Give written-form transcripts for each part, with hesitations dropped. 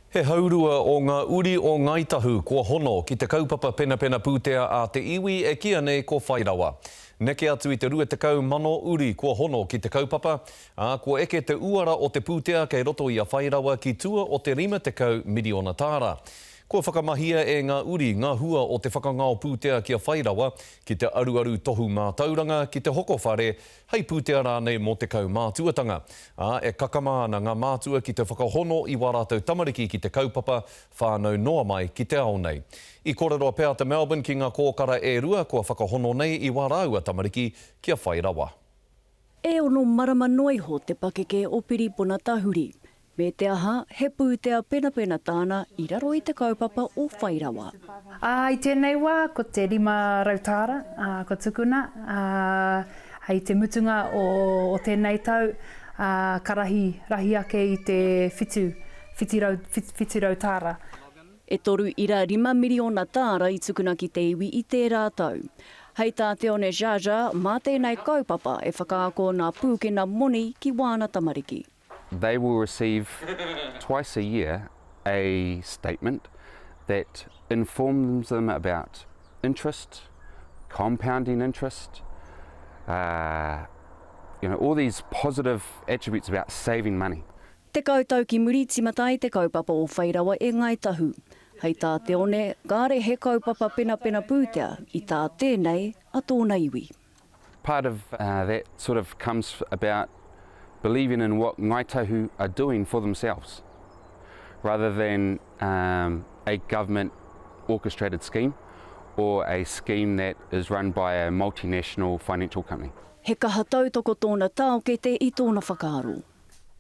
He haurua o ngā uri o Ngāi Tahu kua hono ki te kaupapa penapena pūtea a te iwi e kīia nei ko Whai Rawa. Neke atu i te 20,000 uri kua hono ki te kaupapa, ā, kua eke te uara o te pūtea kei roto i a Whai Rawa ki tua o te 50 miriona tāra. Kua whakamahia e ngā uri ngā hua o te whakangao pūtea ki a Whai Rawa ki te aruaru tohu mātauranga, ki te hoko whare, hei pūtea rānei mō te kaumātuatanga, ā, e kakama ana ngā mātua ki te whakahono i wā rātou tamariki ki te kaupapa whānau noa mai ki te ao nei. I kōrero a Peata Melbourne ki ngā kōkara e rua kua whakahono nei i wā rāua tamariki kia whai rawa. E ono marama noa iho te pakeke o Piripona Tahuri, Me te aha, he pūtea penapena tāna i raro i te kaupapa o Whai Rawa. Ā, i tēnei wā, ko te 500 tāra, ā, kua tukuna, ā, hei te mutunga o, o tēnei tau, ā, ka rahi, rahi ake i te whitu, 700, 700 tāra. E 3.5 miriona tāra i tukuna ki te iwi i tērā tau. Hei tā Teone Jaja, mā tēnei kaupapa e whakaako nā pūkena moni ki wāna tamariki. They will receive twice a year a statement that informs them about interest, compounding interest, uh, you know, all these positive attributes about saving money. Tekau tau ki muri timata ai te kaupapa o Whai Rawa e Ngāi Tahu. Hei tā Te One, kāre he kaupapa penapena pūtea i tā tēnei a tōna iwi. Part of that sort of comes about believing in what Ngāi Tahu are doing for themselves rather than um, a government orchestrated scheme or a scheme that is run by a multinational financial company. He kaha tautoko tōna taokete i tōna whakaaro.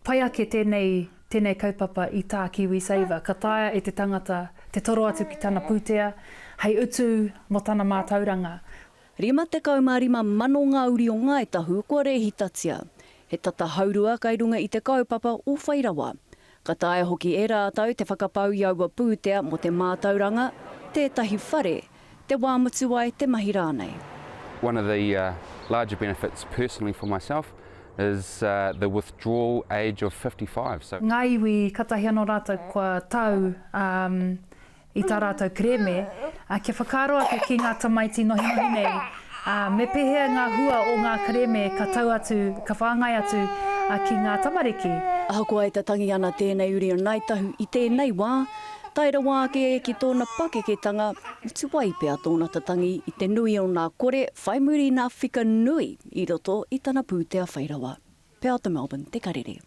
Pai ake tēnei, tēnei kaupapa i tā KiwiSaver. Ka taea e te tangata te toro atu ki tana pūtea hei utu mō tana mātauranga. 55 mano ngā uri o Ngāi Tahu kua rēhitatia. He tata haurua kai runga i te kaupapa o Whai Rawa. Ka taea hoki e rātou te whakapau i aua pūtea mō te mātauranga, tētahi whare, te wā mutu ai te mahi rānei. One of the larger benefits personally for myself is the withdrawal age of 55 so. Ngā iwi katahi anō rātou kua tau i tā rātou kerēme, ā, kia whakaaro ake ki ngā tamaiti nohinohi nei, ā, me pēhea ngā hua o ngā kerēme ka tau atu, ka whāngai atu ki ngā tamariki. Ahakoa e tatangi ana tēnei uri o Ngāi Tahu i tēnei wā, tae rawa ake ki tōna pakeketanga, mutu ai pea tōna tatangi i te nui o nā kore whai muri nā whika nui i roto i tana pūtea whai rawa. Peata Melbourne, Te Karere.